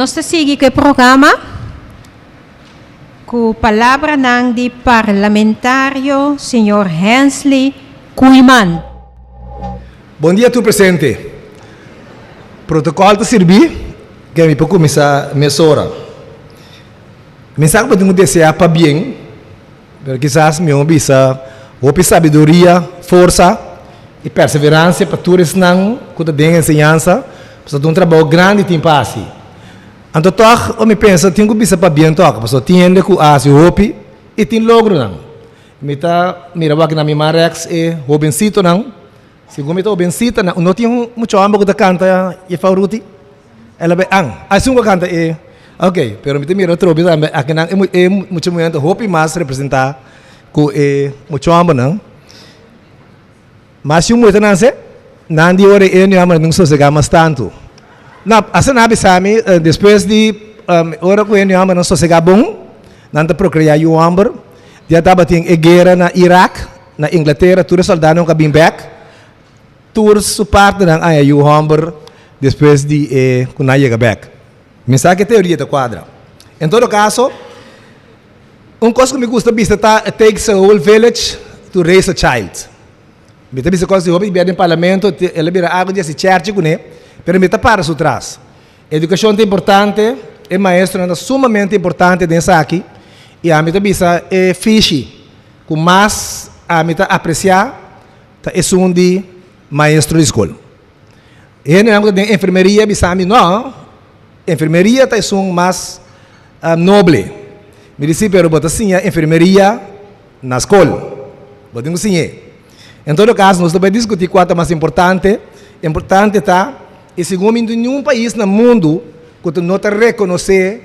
Nos ta sigui ku e programa ku palabranan di parlamentario señor Hensley Koeiman. Bon dia tur presente. Protocol ta sirbi ke mi por kuminsá mesora. Mi sa ku bo tin ku deseá pabien, pero kisas mihó bisa hopi sabiduria, forsa i perseveransia pa tur esnan ku ta den enseñansa, pasobra ta un trabou grandi tin pa hasi. Anto tòg ora mi pensa tin ku bisa pabien tòg, pasobra tin hende ku a hasi hopi i tin logronan. Mi ta mira wak na mi man rèks e hobensitonan, segun mi ta hobensitanan, no tin mucha hòmber ku ta kanta Jefou Ruti? El a bai an. Ah, esun ku a kanta e. Ok, pero mi ta mira atrobe tambe akinan e e mucha muhé ta hopi mas representá ku e mucha hòmbernan. Mas si un muhé ta nase, nan di ora e hòmbernan tin ku sosegá mas tantu. No, asina nan a bisa mi despues di ora ku e hòmbernan sosegá bon, nan ta prokreá yu hòmber. Ya tabatin e guera na Irak, na Inglatera, tur e sòldánan ku a bin bèk. Tur su partnernan a haña yu hòmber despues di e ku nan yega bèk. Mi sa ku e teoria ta kuadra. En todo kaso, un kos ku mi gusta bisa ta it takes a whole village to raise a child. Mi ta bisa kos di hopi bia den parlamento, el a bira algu di hasi chèrchi kuné, pero mi ta para su tras. Edukashon ta importante, e maestronan ta sumamente importante den esaki, i ami ta bisa e fishi ku mas ami ta apresiá, Ta esun di maestro di skol. E hendenan ku ta den enfermeria bisa mi, no, enfermeria ta esun mas noble. Mi di, si, pero bo ta siña enfermeria na skol. Bo tin ku siñ'é. En todo kaso, nos ta bai diskutí kua ta mas importante. Importante ta, i segun mi, ningun pais na mundu ku ta no ta rekonosé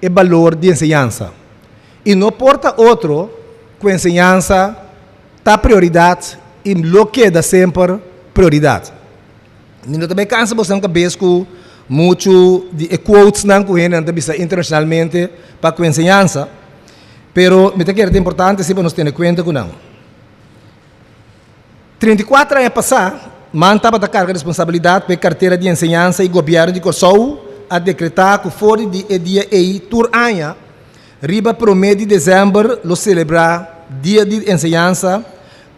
e balor di enseñansa. I no por ta otro ku enseñansa Ta prioridat i lo keda semper prioridat. Mi no ta bai kansa boso nan kabes ku muchu di e quotesnan ku hendenan ta bisa internashonalmente pa ku enseñansa, pero mi ta kere ta importante si pa nos tene kuenta ku nan. 34 aña pasá, man tabata karga responsabilidat pa e kartera di enseñansa i gobièrnu di Kòrsou a dekretá ku for di e dia ei tur aña Riba promé di desèmber lo selebrá Dia di Enseñansa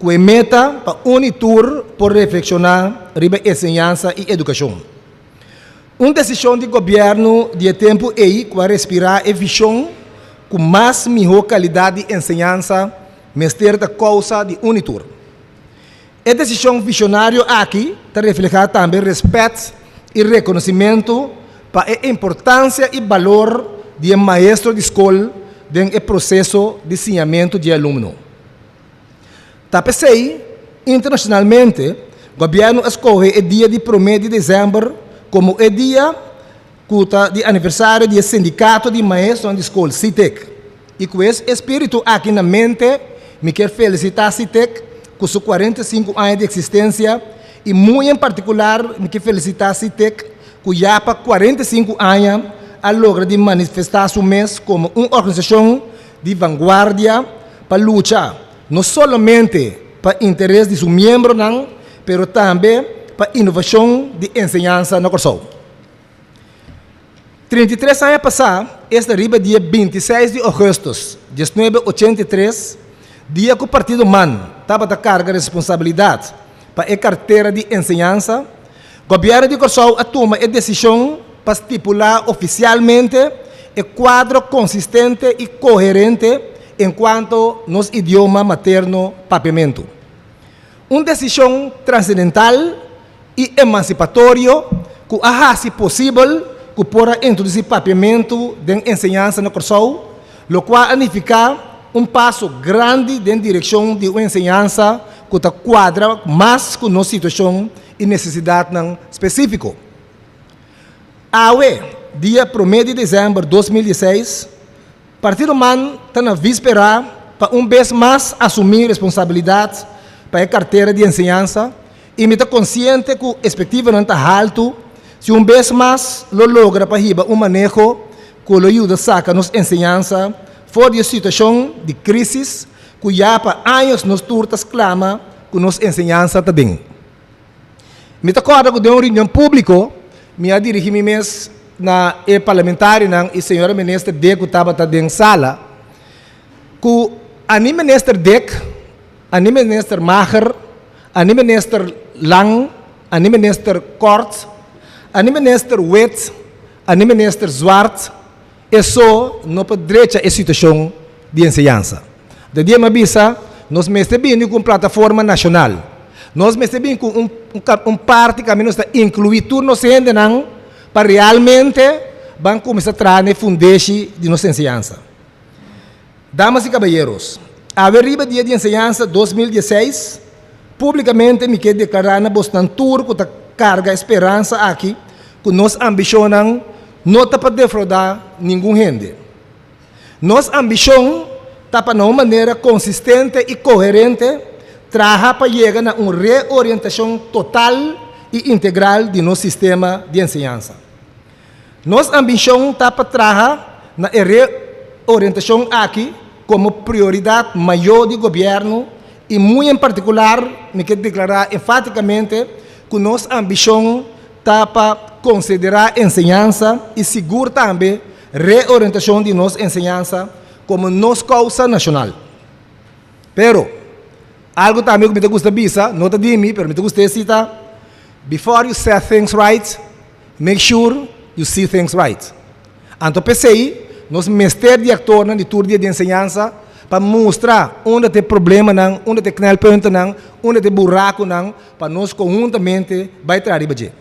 ku e meta pa un i tur por reflekshoná riba enseñansa i edukashon. Un desishon di gobièrnu di e tempu ei ku a respirá e vishon ku mas mihó kalidat di enseñansa mester ta kousa di un i tur. E desishon vishonario aki ta reflehá tambe rèspèt i rekonosimentu pa e importansia i balor di e maestro di skol den e proseso di siñamentu di e alumno. Ta p'esei, internashonalmente, gobièrnu a skohe e dia di promé di desèmber komo e dia ku ta di aniversario di e Sindikato di Maestronan di Skol, SITEK. I ku es espíritu aki na mente, mi kier felisitá SITEK ku su 45 aña di eksistensia i muy en partikular mi ke felisitá SITEK ku ya pa 45 aña a logra di manifestá su mes komo un organisashon di vanguardia pa lucha no solamente pa interes di su miembronan pero tambe pa inovashon di enseñansa na Kòrsou. 33 aña pasá, esta riba dia 26 di ougùstùs 1983, dia ku Partido man tabata karga responsabilidat pa e kartera di enseñansa, Gobièrnu di Kòrsou a tuma e desishon pa stipulá ofisialmente e kuadro konsistente i koherente enkuanto nos idioma materno Papiamentu. Un desishon transendental i emansipatorio ku a hasi posibel ku por a introdusí papiamentu den enseñansa na Kòrsou, lokual a nifiká un paso grandi den direkshon di un enseñansa ku ta kuadra mas ku nos situashon i nesesidatnan spesífiko. Awe, dia promé di desèmber 2016, Partido man ta na víspera pa un bes mas asumí responsabilidat pa e kartera di enseñansa i mi ta konsiente ku espektivanan ta haltu si un bes mas lo logra pa hiba un maneho ku lo yuda saka nos enseñansa for di e situashon di krísis ku ya pa años nos tur ta sklama ku nos enseñansa ta den. Mi ta kòrda ku den un reunion públiko mi a dirigí mi mes. na e parlamentarionan i señora minister Dick ku tabata den sala ku ani minister Dick, ani minister Mager, ani minister Lang, ani minister Kort, ani minister Wit, ani minister Zwart e so no por drecha e situashon di enseñansa. De dia mi a bisa nos mester bini ku un plataforma nashonal. Nos mester bini ku un un parti kaminda nos ta inkluí tur nos hendenan pa realmente ban kuminsá traha na e fundeshi di nos enseñansa. Damas i kabayeros, awe riba Dia di Enseñansa 2016, públikamente mi ke deklará na bosnan tur ku ta karga e speransa aki ku nos ambishonnan no ta pa defraudá ningun hende. Nos ambishon ta pa na un manera konsistente i koherente traha pa yega na un reorientashon total i integral di nos sistema di enseñansa. Nos ambishon ta pa traha na e reorientashon aki komo prioridat mayó di gobièrnu i muy en partikular mi ke deklará enfátikamente ku nos ambishon ta pa konsiderá enseñansa i sigur tambe reorientashon di nos enseñansa komo nos kousa nashonal. Pero, algu tambe ku mi ta gusta bisa, no ta di mi, pero mi ta gusta e sita, Before you set things right, make sure you see things right. Anto p'esei nos mester di aktornan di tur dia di enseñansa pa mustra unda ta e problemanan, unda ta e knelpuntennan, unda ta e burakunan pa nos konhuntamente bai traha riba dje.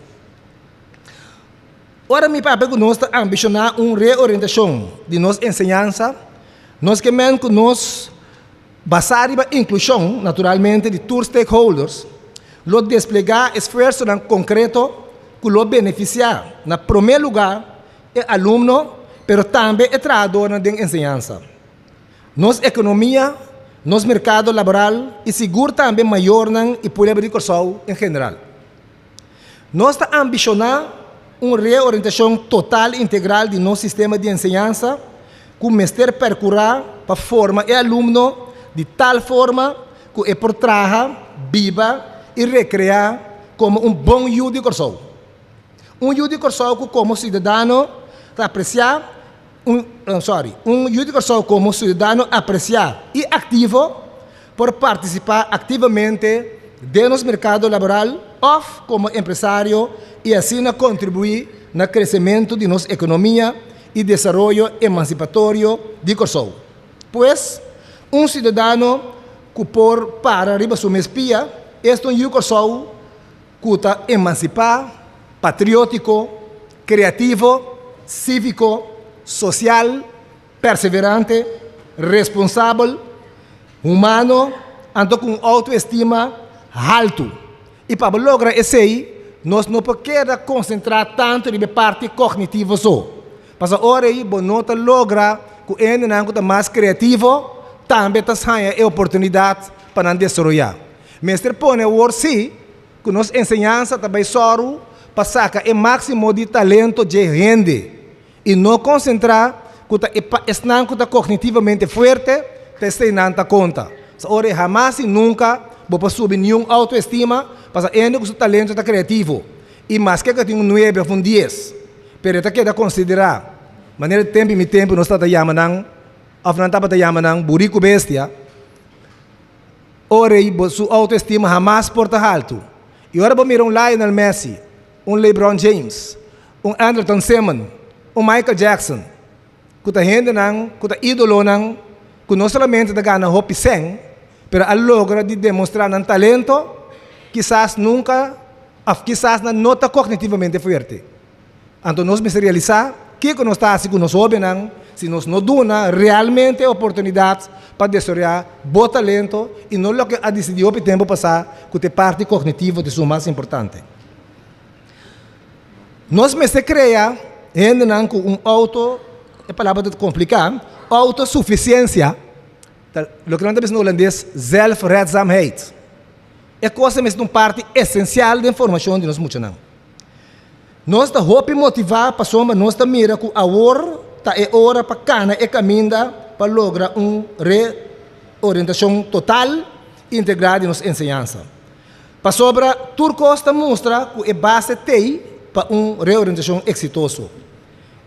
Ora mi papia ku nos ta ambishoná un reorientashon di nos enseñansa, nos ke men ku nos, basá riba inklushon, naturalmente, di tur stakeholders, lo desplegá esfuersonan konkreto ku lo benefisiá na promé lugá e alumno, pero tambe e trahadornan den enseñansa. Nos ekonomia, nos merkado laboral i sigur tambe mayornan i pueblo di Kòrsou en general. Nos ta ambishoná un reorientashon total integral di nos sistema di enseñansa ku mester perkurá pa forma e alumno di tal forma ku e por traha, biba i rekreá komo un bon yu di Kòrsou. Un yu di Kòrsou ku komo siudadano ta apresiá un sorry un yu di Kòrsou komo siudadano apresiá i aktivo por partisipá aktivamente den nos merkado laboral òf komo empresario i asina kontribuí na kresementu di nos ekonomia i desaroyo emansipatorio di Kòrsou. Pues, un siudadano ku por para riba su mes pia, esta un yu Kòrsou ku ta emansipá, patriótiko, kreativo, síviko, sosial, perseverante, responsabel, humano, anto ku un outoestima haltu. I pa bo logra esei, nos no por keda konsentrá tantu riba e parti kognitivo so. Pasobra ora ei bo no ta logra ku e hendenan ku ta mas kreativo tambe ta haña e oportunidat pa nan desaroyá. Mester pone awor sí ku nos enseñansa ta bai sòru pa saka e máksimo di talento dje hende. I no konsentrá ku ta e pa esnan ku ta kognitivamente fuerte ta eseinan ta konta. Sa ora e hamas i nunka bo por subi niun outoestima pasobra hende ku su talento ta kreativo i maske ku e tin un nuebe òf un dies pero e ta keda konsiderá manera di tempu i mi tempu nos tabata yama nan òf nan tabata yama nan buriku bestia. Ora ei bo su outoestima hamas por ta haltu. I ora bo mira un Lionel Messi, un LeBron James, un Andrelton Simmons, un Michael Jackson, ku ta hendenan ku ta ídolonan ku no solamente ta gana hopi sèn, pero a logra di demostrá nan talento, kisas nunka òf kisas nan no ta kognitivamente fuerte. Anto nos mester realisá kiko nos ta hasi ku nos hóbennan si nos no duna realmente oportunidat pa desaroyá bo talento i no loke a disidí hopi tempu pasá ku ta e parti kognitivo ta esun mas importante. Nos mester krea hendenan ku un outo, e palabra ta kompliká, outosufisiensia, ta loke nan ta bisa na hulandes zelfredzaamheid. E kos ei mester ta un parti esensial den formashon di nos muchanan. Nos ta hopi motivá pasobra nos ta mira ku awor ta e ora pa kana e kaminda pa logra un reorientashon total integrá di nos enseñansa. Pasobra tur kos ta mustra ku e base t'ei pa un reorientashon eksitoso.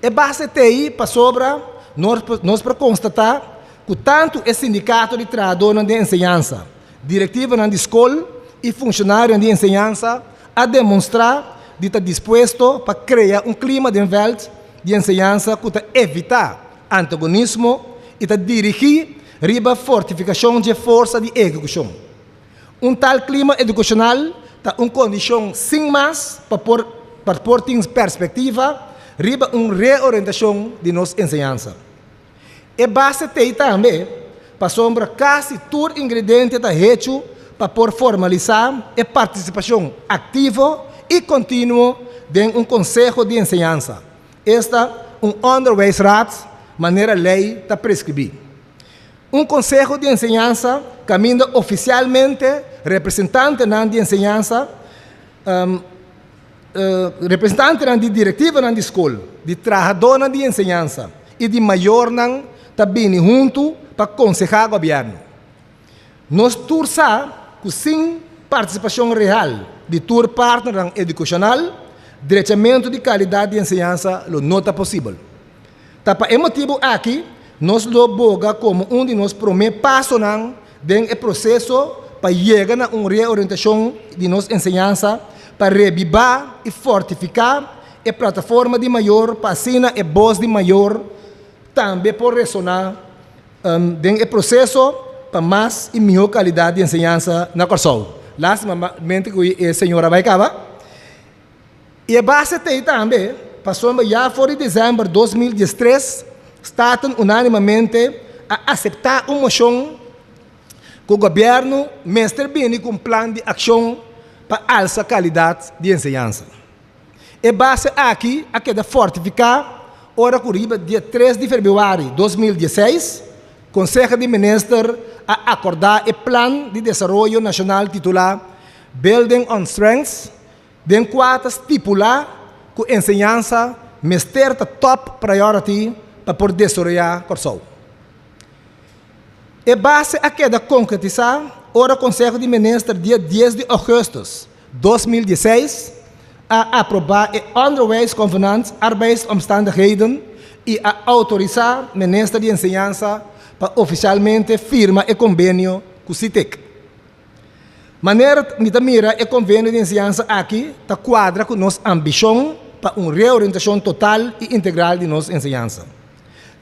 E base t'ei pasobra nos por konstatá ku tantu e sindikato di trahadónan den enseñansa, direktivanan di skol i funshonarionan di enseñansa a demonstrá di ta dispuesto pa krea un klima den vèlt di enseñansa ku ta evitá antagonismo i ta dirigí riba fortifikashon dje forsa di ehekushon. Un tal klima edukashonal ta un kondishon sin mas pa por pa por tin perspektiva riba un reorientashon di nos enseñansa. E base t'ei tambe pasobra kasi tur ingrediente ta hechu pa por formalisá e partisipashon aktivo i kontinuo den un konseho di enseñansa, esta un onderwijsraad manera lei ta preskribí. Un konseho di enseñansa kaminda ofisialmente representantenan di enseñansa, representantenan di direktivanan di skol, di trahadónan di enseñansa i di mayornan ta bini huntu pa konsehá gobièrnu. Nos tur sa ku sin partisipashon real di tur partnernan edukashonal, drechamentu di kalidat di enseñansa lo no ta posibel. Ta pa e motibu aki nos lo boga komo un di nos promé pasonan den e proseso pa yega na un reorientashon di nos enseñansa pa rebibá i fortifiká e plataforma di mayor pa asina e bos di mayor tambe por resoná den e proseso pa mas i mihó kalidat di enseñansa na Kòrsou. Lástimamente ku e señora bai kaba. I e base t'ei tambe pasobra ya for di desèmber 2013 Staten unánimamente a aseptá un moshon ku gobièrnu mester bini ku un plan di akshon pa alsa kalidat di enseñansa. E base aki a keda fortifiká ora ku riba dia 3 di febrüari 2016 Konseho di Minister a akordá e plan di desaroyo nashonal titulá Building on Strengths den kua ta stipulá ku enseñansa mester ta top priority pa por desaroyá Kòrsou. E base a keda konkretisá ora Konseho di Minister dia 10 di ougùstùs 2016 a aprobá e Onderwijsconvenant Arbeidsomstandigheden i a outorisá Minister di Enseñansa pa ofisialmente firma e kombenio ku Sitek. Manera mi ta mira e konvenio di enseñansa aki ta kuadra ku nos ambishon pa un reorientashon total i integral di nos enseñansa.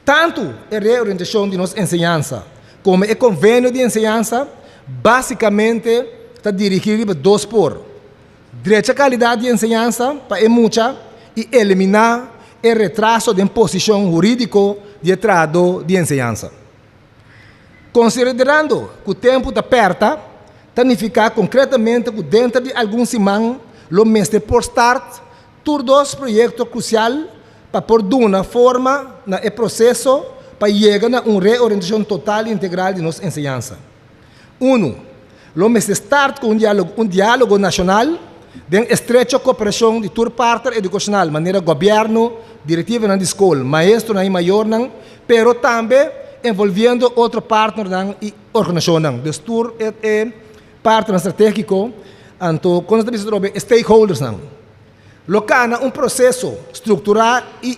Tantu e reorientashon di nos enseñansa komo e konvenio di enseñansa básikamente ta dirigí riba dos por, drecha kalidat di enseñansa pa e mucha i eliminá e retraso den posishon hurídiko di e trahadó di enseñansa. Konsiderando ku tempu ta pèrta, ta nifiká konkretamente ku denter di algun siman lo mester por start tur dos proyekto krusial pa por duna forma na e proseso pa yega na un reorientashon total i integral di nos enseñansa. Unu, lo mester start ku un un diálogo nashonal den estrecho koperashon di tur partner edukashonal manera gobièrnu, direktivanan di skol, maestronan i mayornan, pero tambe envolviendo otro partnernan i organisashonnan. Dus tur e e partnernan stratégiko, anto kon nos ta bisa atrobe e stakeholdersnan. Lo kana un proseso strukturá i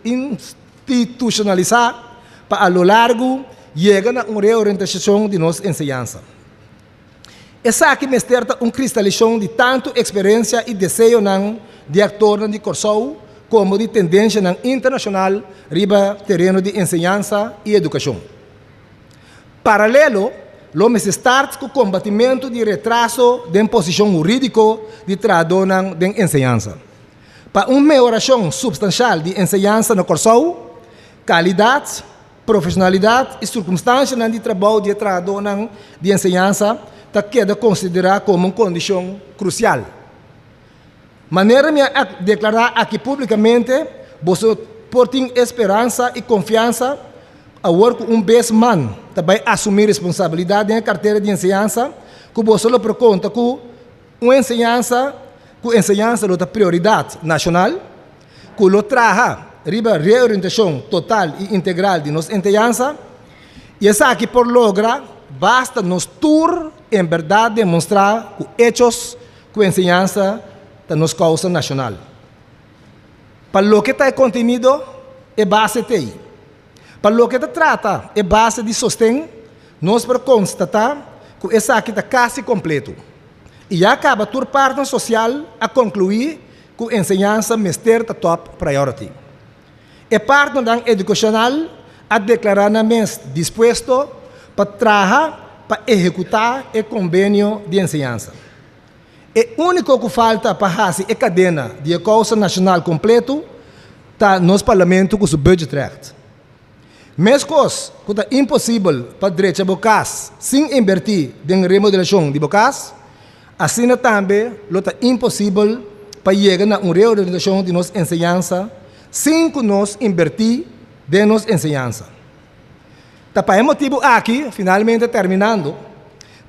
institushonalisá pa a lo largu yega na un reorientashon di nos enseñansa. Esaki mester ta un kristalishon di tantu eksperensia i deseonan di aktornan di Kòrsou komo di tendenshanan internashonal riba tereno di enseñansa i edukashon. Paralelo, lo mester start ku kombatimentu di retraso den posishon hurídiko di trahadónan den enseñansa. Pa un mehorashon supstanshal di enseñansa na Kòrsou, kalidat, profeshonalidat i sirkunstanshanan di trabou di e trahadónan di enseñansa ta keda konsiderá komo un kondishon krusial. Manera mi a deklará aki públikamente, boso por tin e speransa i konfiansa awor ku un bes man ta bai asumí responsabilidat den e kartera di enseñansa ku boso lo por konta ku un enseñansa ku enseñansa lo ta prioridat nashonal, ku lo traha riba reorientashon total i integral di nos enseñansa, i esaki por logra basta nos tur en bèrdat demostrá ku echos ku enseñansa ta nos kousa nashonal. Pa loke ta e kontenido, e base t'ei. Pa loke ta trata e base di sosten, nos por konstatá ku esaki ta kasi kompleto. I ya kaba tur partner sosial a konkluí ku enseñansa mester ta top priority. E partnernan edukashonal a deklará nan mes dispuesto pa traha pa ehekutá e kombenio di enseñansa. E úniko ku falta pa hasi e kadena di e kousa nashonal kompleto ta nos parlamento ku su budgetrecht. Meskos ku ta imposibel pa drecha bo kas sin inbertí den remodelashon di bo kas, asina tambe lo ta imposibel pa yega na un reorganisashon di nos enseñansa sin ku nos inbertí den nos enseñansa. Ta pa e motibu aki, finalmente terminando,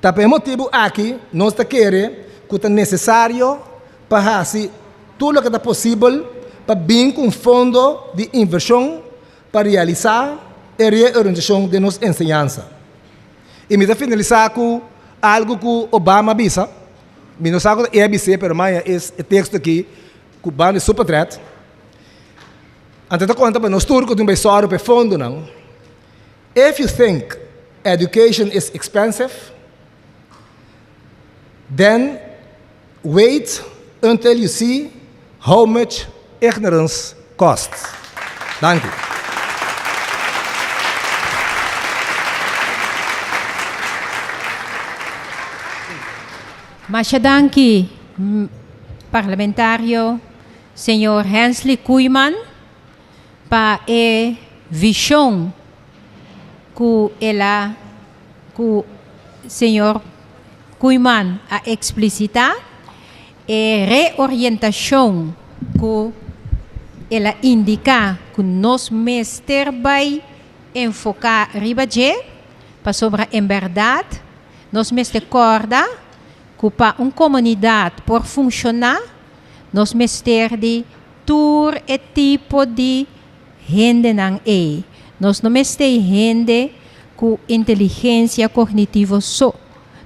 ta pa e motibu aki nos ta kere ku ta nesesario pa hasi tur loke ta posibel pa bin ku un fondo di invershon pa realisá e reorientashon den nos enseñansa. I mi ta finalisá ku algu ku Obama a bisa, mi no sa ku ta e a bis'é pero maya e teksto aki ku banda di su potret. Anto ta konta pa nos tur ku tin bai sòru pa e fondonan, If you think education is expensive, then wait until you see how much ignorance costs. Danki. Masha danki, Parlamentario Señor Hensley Koeiman pa e vision cu el a cu señor Koeiman a explicita, e reorientacion cu el a indica cu nos mester bay enfoca riba dje, pasobra en berdad nos mester corda cu pa un comunidad por funciona Nos mester di tur e tipo di hendenan ei. Nos no mester hende ku inteligensia kognitivo so.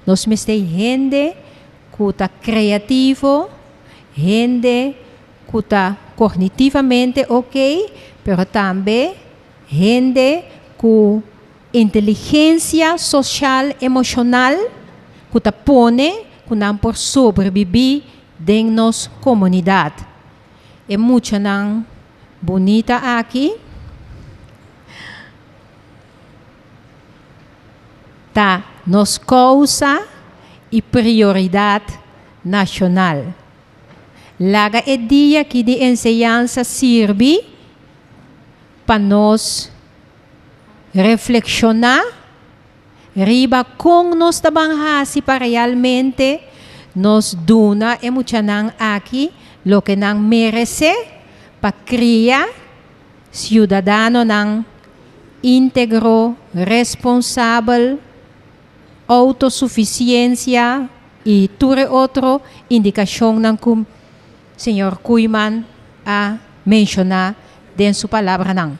Nos mester hende ku ta kreativo, hende ku ta kognitivamente oké, pero tambe hende ku inteligensia sosial emoshonal ku ta pone ku nan por sobrebibí Den nos komunidat. E muchanan bunita aki ta nos kousa i prioridat nashonal. Laga e dia aki di enseñansa sirbi pa nos reflekshoná Riba kon nos ta ban hasi pa realmente nos duna e muchanan aki loke nan meresé pa kria siudadanonan íntegro, responsabel, outosufisiensia i tur e otro indikashonnan ku señor Koeiman a menshoná den su palabranan.